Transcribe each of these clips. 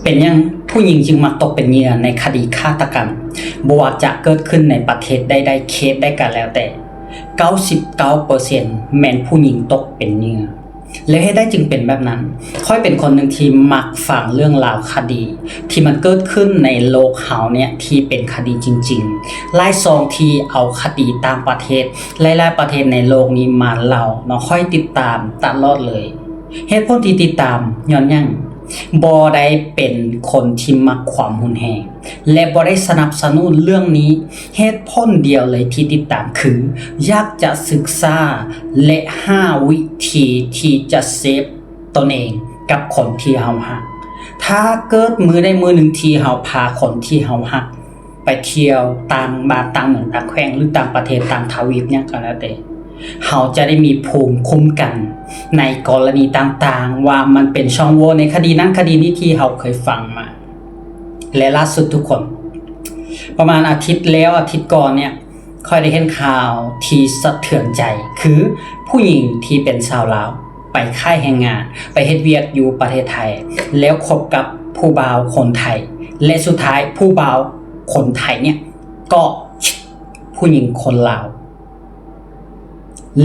ເປັນຫຍັງຜູ້ຍິງຈຶ່ງມັກຕົກເປັນເຫຍື່ອໃນຄະດີຄາດຕະກຳ? ບໍ່ວ່າຈະເກີດຂຶ້ນໃນປະເທດໃດໆ ເຂດໃດກໍແລ້ວແຕ່, ເກົ້າສິບເກົ້າເປີເຊັນແມ່ນຜູ້ຍິງຕົກເປັນເຫຍື່ອ. ແລ້ວເຫດໃດຈຶ່ງເປັນແບບນັ້ນ? ຂ້ອຍເປັນຄົນໜຶ່ງທີ່ມັກຟັງເລື່ອງລາວຄະດີທີ່ມັນເກີດຂຶ້ນໃນໂລກເຮົາເນຍ ທີ່ເປັນຄະດີຈິງໆ. ຫຼາຍຊ່ອງທີ່ເອົາຄະດີຕ່າງປະເທດ, ຫຼາຍໆປະເທດໃນໂລກນີ້ມາເລົ່າເນາະ, ຂ້ອຍຕິດຕາມຕະຫຼອດເລີຍ. ເຫດຜົນທີ່ຕິດຕາມຍ້ອນຫຍັງ? ບໍ່ໄດ້ເປັນຄົນທີ່ມັກຄວາມຮຸນແຮງ ແລະ ບໍ່ໄດ້ສະໜັບສະໜູນເລື່ອງນີ້. ເຫດຜົນດຽວເລີຍທີ່ຕິດຕາມຄື ຢາກຈະສຶກສາ ແລະ ຫາວິທີທີ່ຈະເຊບຕົນເອງກັບຄົນທີ່ເຮົາຮັກ. ຖ້າເກີດມື້ໃດມື້ໜຶ່ງທີ່ເຮົາພາຄົນທີ່ເຮົາຮັກ ໄປທ່ຽວຕ່າງບ້ານຕ່າງເມືອງຕ່າງແຂວງ ຫຼື ຕ່າງປະເທດຕ່າງທະວີບຫຍັງກໍແລ້ວແຕ່, ເຮົາຈະໄດ້ມີພູມຄຸ້ມກັນໃນກໍລະນີຕ່າງໆ ວ່າມັນເປັນຊ່ອງໂຫວ່ໃນຄະດີນັ້ນຄະດີນີ້ທີ່ເຮົາເຄີຍຟັງມາ. ແລະ ລ່າສຸດທຸກຄົນ, ປະມານອາທິດແລ້ວອາທິດກ່ອນເນຍ, ຂ້ອຍໄດ້ເຫັນຂ່າວທີ່ສະເທືອນໃຈ ຄືຜູ້ຍິງທີ່ເປັນຊາວລາວ ໄປຂາຍແຮງງານ, ໄປເຮັດວຽກຢູ່ປະເທດໄທ ແລ້ວຄົບກັບຜູ້ບ່າວຄົນໄທ ແລະ ສຸດທ້າຍຜູ້ບ່າວຄົນໄທເນຍກໍຜູ້ຍິງຄົນລາວ.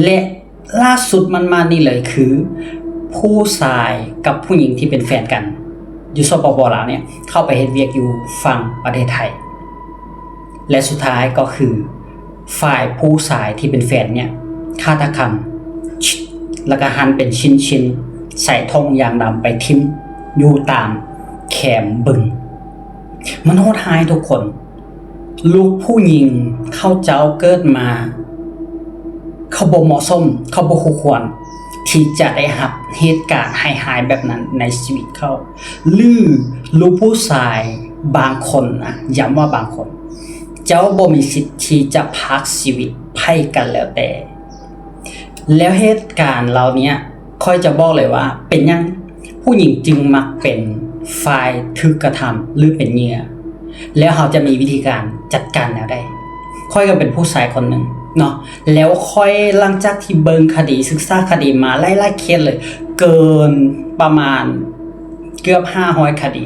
ແລະ ລ່າສຸດໝັດໆນີ້ເລີຍ ຄືຜູ້ຊາຍກັບຜູ້ຍິງທີ່ເປັນແຟນກັນຢູ່ ສປປ ລາວ ເນຍ ເຂົ້າໄປເຮັດວຽກຢູ່ຝັ່ງປະເທດໄທ ແລະ ສຸດທ້າຍກໍຄື ຝ່າຍຜູ້ຊາຍທີ່ເປັນແຟນເນຍ ຄາດຕະກຳ ແລ້ວກໍຫັ່ນເປັນຊິ້ນໆ ໃສ່ຖົງຢາງດຳໄປຖິ້ມຢູ່ຕາມແຄມບຶງ. ມັນໂຫດຮ້າຍທຸກຄົນ. ລູກຜູ້ຍິງເຂົາເຈົ້າເກີດມາ ເຂົາບໍ່ເໝາະສົມ, ເຂົາບໍ່ຄູ່ຄວນທີ່ຈະໄດ້ຮັບເຫດການຮ້າຍໆແບບນັ້ນໃນຊີວິດເຂົາ. ຫຼື ລູກຜູ້ຊາຍບາງຄົນນະ, ຢ້ຳວ່າບາງຄົນ, ເຈົ້າບໍ່ມີສິດທີ່ຈະພາກຊີວິດໃຜກໍແລ້ວແຕ່. ແລ້ວເຫດການເຫຼົ່າເນີ້ຍ ຂ້ອຍຈະບອກເລີຍວ່າເປັນຫຍັງຜູ້ຍິງຈຶ່ງມັກເປັນຝ່າຍຖືກກະທຳ ຫຼື ເປັນເຫຍື່ອ, ແລ້ວເຮົາຈະມີວິທີການຈັດການແນວໃດ? ຂ້ອຍກໍເປັນຜູ້ຊາຍຄົນໜຶ່ງເນາະ, ແລ້ວຂ້ອຍຫຼັງຈາກທີ່ເບິ່ງຄະດີ, ສຶກສາຄະດີມາຫຼາຍໆເຄສເລີຍ, ເກີນປະມານເກືອບຫ້າຮ້ອຍຄະດີ,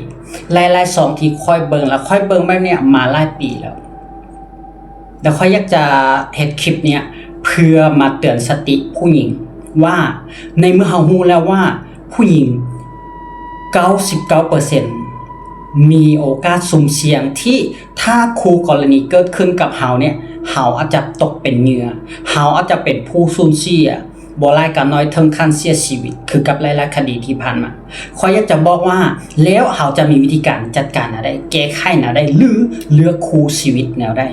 ຫຼາຍໆຊ່ອງທີ່ຂ້ອຍເບິ່ງ, ແລ້ວຂ້ອຍເບິ່ງແບບເນີ້ຍມາຫຼາຍປີແລ້ວ. ແລ້ວຂ້ອຍຢາກຈະເຮັດຄລິບເນີ້ຍເພື່ອມາເຕືອນສະຕິຜູ້ຍິງວ່າ ໃນເມື່ອເຮົາຮູ້ແລ້ວວ່າຜູ້ຍິງເກົ້າສິບເກົ້າເປີເຊັນມີໂອກາດສຸ່ມສ່ຽງທີ່ ຖ້າຄູ່ກໍລະນີເກີດຂຶ້ນກັບເຮົາເນີ້ຍ, ເຮົາອາດຈະຕົກເປັນເຫຍື່ອ, ເຮົາອາດຈະເປັນຜູ້ສູນເສຍ ບໍ່ຫຼາຍກໍໜ້ອຍເຖິງຂັ້ນເສຍຊີວິດ ຄືກັບຫຼາຍໆຄະດີທີ່ຜ່ານມາ. ຂ້ອຍຢາກຈະບອກວ່າ ແລ້ວເຮົາຈະມີວິທີການຈັດການແນວໃດ, ແກ້ໄຂແນວໃດ ຫຼື ເລືອກຄູ່ຊີວິດແນວໃດ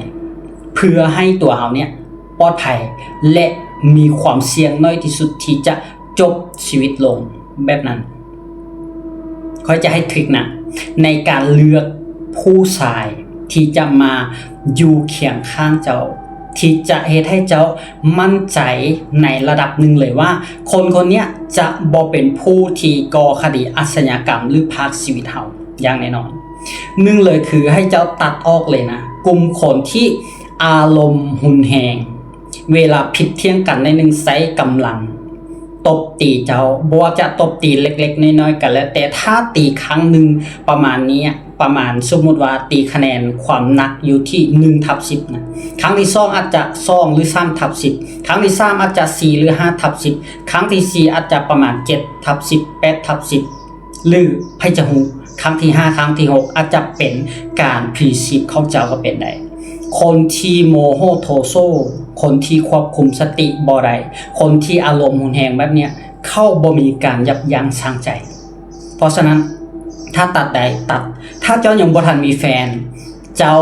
ເພື່ອໃຫ້ຕົວເຮົາເນີ້ຍປອດໄພ ແລະ ມີຄວາມສ່ຽງໜ້ອຍທີ່ສຸດທີ່ຈະຈົບຊີວິດລົງແບບນັ້ນ. ຂ້ອຍຈະໃຫ້ທຣິກນະ ໃນການເລືອກຜູ້ຊາຍທີ່ຈະມາຢູ່ຄຽງຂ້າງເຈົ້າ, ທີ່ຈະເຮັດໃຫ້ເຈົ້າໝັ້ນໃຈໃນລະດັບໜຶ່ງເລີຍວ່າ ຄົນຄົນເນີ້ຍຈະບໍ່ເປັນຜູ້ທີ່ກໍ່ຄະດີອາຊະຍາກຳ ຫຼື ພາກຊີວິດເຮົາຢ່າງແນ່ນອນ. ໜຶ່ງເລີຍຄືໃຫ້ເຈົ້າຕັດອອກເລີຍນະ ກຸ່ມຄົນທີ່ອາລົມຮຸນແຮງ, ເວລາຜິດຖຽງກັນໜ້ອຍໜຶ່ງໃຊ້ກຳລັງຕົບຕີເຈົ້າ, ບໍ່ວ່າຈະຕົບຕີເລັກໆນ້ອຍໆກໍແລ້ວແຕ່, ຖ້າຕີຄັ້ງໜຶ່ງປະມານນີ້ ປະມານ ສົມມຸດວ່າຕີຄະແນນຄວາມໜັກຢູ່ທີ່ໜຶ່ງທັບສິບນະ, ຄັ້ງທີສອງອາດຈະສອງ ຫຼື ສາມທັບສິບ, ຄັ້ງທີສາມອາດຈະສີ່ ຫຼື ຫ້າທັບສິບ, ຄັ້ງທີສີ່ອາດຈະປະມານເຈັດທັບສິບ ແປດທັບສິບ ຫຼື ໃຜຈະຮູ້ ຄັ້ງທີຫ້າ ຄັ້ງທີຫົກ ອາດຈະເປັນການພຣີຊີບຂອງເຈົ້າກໍເປັນໄດ້. ຄົນທີ່ໂມໂຫໂທໂສ, ຄົນທີ່ຄວບຄຸມສະຕິບໍ່ໄດ້, ຄົນທີ່ອາລົມຮຸນແຮງແບບເນີ້ຍ ເຂົາບໍ່ມີການຢັບຢັ້ງຊົ່ງໃຈ. ເພາະສະນັ້ນ ຖ້າຕັດໄດ້ຕັດ, ຖ້າເຈົ້າຍັງບໍ່ທັນມີແຟນ, ເຈົ້າ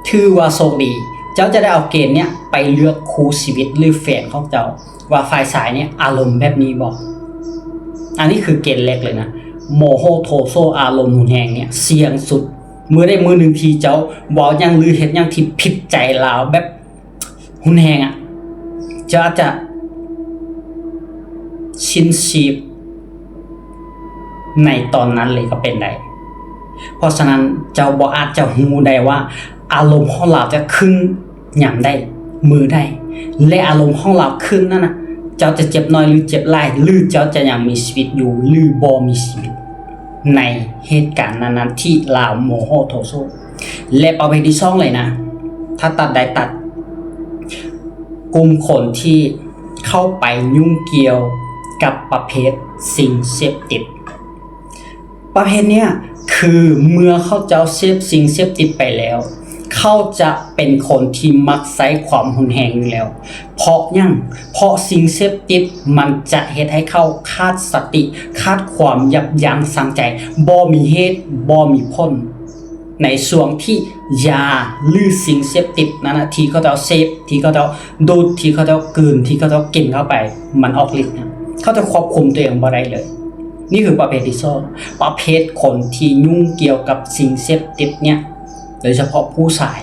ຖືວ່າໂຊກດີ, ເຈົ້າຈະໄດ້ເອົາເກນເນີ້ຍໄປເລືອກຄູ່ຊີວິດ ຫຼື ແຟນຂອງເຈົ້າ ວ່າຝ່າຍຊາຍເນີ້ຍອາລົມແບບນີ້ບໍ່? ອັນນີ້ຄືເກນແລກເລີຍນະ, ໂມໂຫໂທໂສ ອາລົມຮຸນແຮງເນີ້ຍສ່ຽງສຸດ. ມື້ໃດມື້ໜຶ່ງທີ່ເຈົ້າເວົ້າຫຍັງ ຫຼື ເຮັດຫຍັງທີ່ຜິດໃຈລາວແບບຮຸນແຮງອະ, ເຈົ້າອາດຈະສິ້ນຊີບໃນຕອນນັ້ນເລີຍກໍເປັນໄດ້. ເພາະສະນັ້ນ ເຈົ້າບໍ່ອາດຈະຮູ້ໄດ້ວ່າອາລົມຂອງລາວຈະຂຶ້ນ ຍາມໃດ ມື້ໃດ ແລະ ອາລົມຂອງລາວຂຶ້ນນັ້ນນະ, ເຈົ້າຈະເຈັບໜ້ອຍ ຫຼື ເຈັບຫຼາຍ ຫຼື ເຈົ້າຈະຍັງມີຊີວິດຢູ່ ຫຼື ບໍ່ມີຊີວິດ. ໃນເຫດການນັ້ນໆ ທີ່ລາວໂມໂຫໂທໂສ. ແລະ ປະເພດທີສອງເລີຍນະ ຖ້າຕັດໄດ້ຕັດ ກຸ່ມຄົນທີ່ເຂົ້າໄປຫຍຸ້ງກ່ຽວກັບປະເພດສິ່ງເສບຕິດ. ປະເພດເນີ້ຍ ຄືເມື່ອເຂົາເຈົ້າເສບສິ່ງເສບຕິດໄປແລ້ວ ເຂົາຈະເປັນຄົນທີ່ມັກໃຊ້ຄວາມຮຸນແຮງຢູ່ແລ້ວ. ເພາະຫຍັງ? ເພາະສິ່ງເສບຕິດມັນຈະເຮັດໃຫ້ເຂົາຂາດສະຕິ, ຂາດຄວາມຢັບຢັ້ງຊົ່ງໃຈ, ບໍ່ມີເຫດ ບໍ່ມີຜົນ. ໃນຊ່ວງທີ່ຢາ ຫຼື ສິ່ງເສບຕິດນັ້ນນະ ທີ່ເຂົາເຈົ້າເສບ, ທີ່ເຂົາເຈົ້າດູດ, ທີ່ເຂົາເຈົ້າກືນ, ທີ່ເຂົາເຈົ້າກິນເຂົ້າໄປ ມັນອອກລິດນະ ເຂົາຈະຄວບຄຸມຕົວເອງບໍ່ໄດ້ເລີຍ. ນີ້ຄືປະເພດທີສອງ. ປະເພດຄົນທີ່ຫຍຸ້ງກ່ຽວກັບສິ່ງເສບຕິດເນີ້ຍ ໂດຍສະເພາະຜູ້ຊາຍ,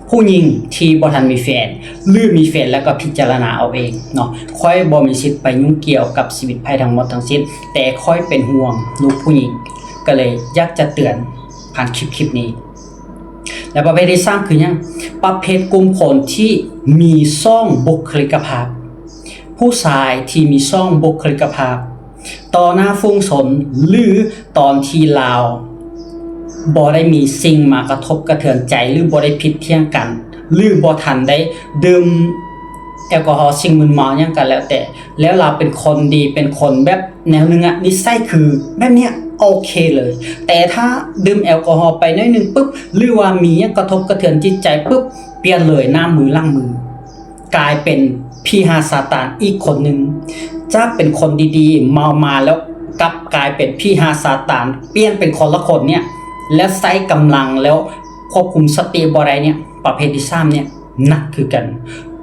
ຜູ້ຍິງທີ່ບໍ່ທັນມີແຟນ ຫຼື ມີແຟນແລ້ວກໍພິຈາລະນາເອົາເອງເນາະ. ຂ້ອຍບໍ່ມີສິດໄປຫຍຸ້ງກ່ຽວກັບຊີວິດໃຜທັງໝົດທັງສິ້ນ, ແຕ່ຂ້ອຍເປັນຫ່ວງລູກຜູ້ຍິງ, ກໍເລີຍຢາກຈະເຕືອນຜ່ານຄລິບ ຄລິບນີ້. ແລະ ປະເພດທີສາມຄືຫຍັງ? ປະເພດກຸ່ມຄົນທີ່ມີສອງບຸກຄະລິກະພາບ. ຜູ້ຊາຍທີ່ມີສອງບຸກຄະລິກະພາບ ຕໍ່ໜ້າຝູງຊົນ ຫຼື ຕອນທີ່ລາວບໍ່ໄດ້ມີສິ່ງມາກະທົບກະເທືອນໃຈ ຫຼື ບໍ່ໄດ້ຜິດຖຽງກັນ ຫຼື ບໍ່ທັນໄດ້ດື່ມແອລກໍຮໍ ສິ່ງມຶນເມົາຫຍັງກໍແລ້ວແຕ່ ແລ້ວລາວເປັນຄົນດີ ເປັນຄົນແບບແນວໜຶ່ງອະ ນິໄສຄືແບບເນີ້ຍ ໂອເຄເລີຍ. ແຕ່ຖ້າດື່ມແອລກໍຮໍໄປໜ້ອຍໜຶ່ງປຶບ ຫຼືວ່າມີຫຍັງກະທົບກະເທືອນຈິດໃຈປຶບ ປ່ຽນເລີຍ ໜ້າມືຫຼັງມື ກາຍເປັນຜີຫາຊາຕານອີກຄົນໜຶ່ງ. ຈາກເປັນຄົນດີໆ ເມົາມາແລ້ວກັບກາຍເປັນຜີຫາຊາຕານ ປ່ຽນເປັນຄົນລະຄົນເນີ້ຍ ແລ້ວໃຊ້ກຳລັງ ແລ້ວຄວບຄຸມສະຕິບໍ່ໄດ້ເນີ້ຍ ປະເພດທີສາມເນີ້ຍ ໜັກຄືກັນ.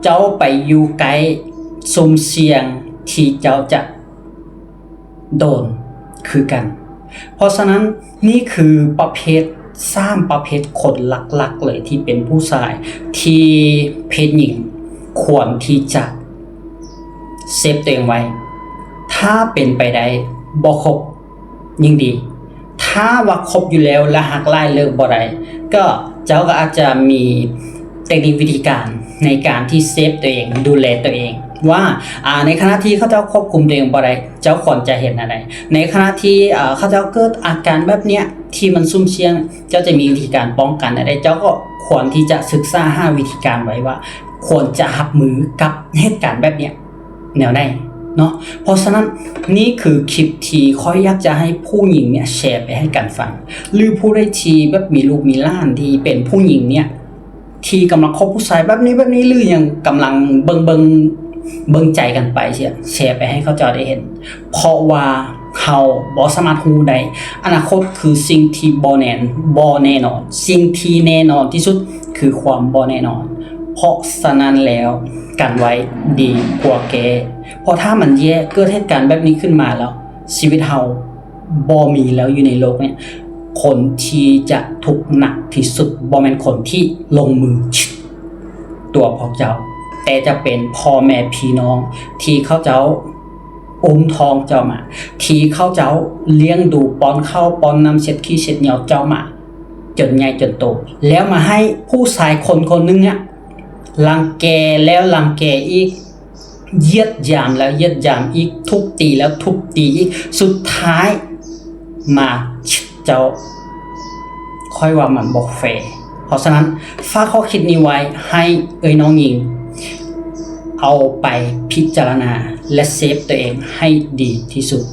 ເຈົ້າໄປຢູ່ໃກ້ ຊຸ່ມສ່ຽງທີ່ເຈົ້າຈະໂດນຄືກັນ. ເພາະສະນັ້ນ ນີ້ຄືປະເພດ ສາມປະເພດຄົນຫຼັກໆເລີຍ ທີ່ເປັນຜູ້ຊາຍ ທີ່ເພດຍິງຄວນທີ່ຈະເຊບຕົວເອງໄວ້. ຖ້າເປັນໄປໄດ້ ບໍ່ຄົບ ຍິ່ງດີ. ຖ້າວ່າຄົບຢູ່ແລ້ວ ແລະ ຮັກຫຼາຍເລີກບໍ່ໄດ້ ກໍເຈົ້າກໍອາດຈະມີເຕັກນິກວິທີການໃນການທີ່ເຊບຕົວເອງ, ດູແລຕົວເອງ ວ່າ ອາ ໃນຂະນະທີ່ເຂົາເຈົ້າຄວບຄຸມຕົວເອງບໍ່ໄດ້ ເຈົ້າຄວນຈະເຮັດແນວໃດ? ໃນຂະນະທີ່ ອາ ເຂົາເຈົ້າເກີດອາການແບບເນີ້ຍ ທີ່ມັນສຸ່ມສ່ຽງ ເຈົ້າຈະມີວິທີການປ້ອງກັນແນວໃດ? ເຈົ້າກໍຄວນທີ່ຈະສຶກສາຫາວິທີການໄວ້ວ່າ ຄວນຈະຮັບມືກັບເຫດການແບບເນີ້ຍ ແນວໃດເນາະ. ເພາະສະນັ້ນ ນີ້ຄືຄລິບທີ່ຂ້ອຍຢາກຈະໃຫ້ຜູ້ຍິງເນີ້ຍແຊໄປໃຫ້ກັນຟັງ ຫຼື ຜູ້ໃດທີ່ແບບມີລູກມີຫຼານທີ່ເປັນຜູ້ຍິງເນີ້ຍ ທີ່ກຳລັງຄົບຜູ້ຊາຍແບບນີ້ແບບນີ້ ຫຼື ຍັງກຳລັງເບິ່ງ ເບິ່ງ ເບິ່ງໃຈກັນໄປຊີ້ ແຊໄປໃຫ້ເຂົາເຈົ້າໄດ້ເຫັນ. ເພາະວ່າເຮົາບໍ່ສາມາດຮູ້ໄດ້ ອະນາຄົດຄືສິ່ງທີ່ບໍ່ແນ່ນ ບໍ່ແນ່ນອນ. ສິ່ງທີ່ແນ່ນອນທີ່ສຸດຄືຄວາມບໍ່ແນ່ນອນ. ເພາະສະນັ້ນແລ້ວ ກັນໄວ້ດີກວ່າແກ້. ເພາະຖ້າມັນແຍ່ ເກີດເຫດການແບບນີ້ຂຶ້ນມາແລ້ວ ຊີວິດເຮົາບໍ່ມີແລ້ວຢູ່ໃນໂລກເນີ້ຍ. ຄົນທີ່ຈະທຸກໜັກທີ່ສຸດບໍ່ແມ່ນຄົນທີ່ລົງມືຕົວະພວກເຈົ້າ, ແຕ່ຈະເປັນພໍ່ແມ່ພີ່ນ້ອງທີ່ເຂົາເຈົ້າອຸ້ມທ້ອງເຈົ້າມາ, ທີ່ເຂົາເຈົ້າລ້ຽງດູປ້ອນເຂົ້າປ້ອນນ້ຳ ເຊັດຂີ້ເຊັດຍ່ຽວເຈົ້າມາຈົນໃຫຍ່ຈົນໂຕ, ແລ້ວມາໃຫ້ຜູ້ຊາຍຄົນຄົນໜຶ່ງອະ ລັງແກແລ້ວລັງແກອີກ, ຢຽດຢາມແລ້ວຢຽດຢາມອີກ, ທຸບຕີແລ້ວທຸບຕີອີກ, ສຸດທ້າຍມາເຈົ້າ, ຂ້ອຍວ່າມັນບໍ່ແຟ. ເພາະສະນັ້ນ ຝາກຂໍ້ຄິດນີ້ໄວ້ໃຫ້ເອື້ອຍນ້ອງຍິງ ເອົາໄປພິຈາລະນາ ແລະ ເຊບຕົວເອງໃຫ້ດີທີ່ສຸດ.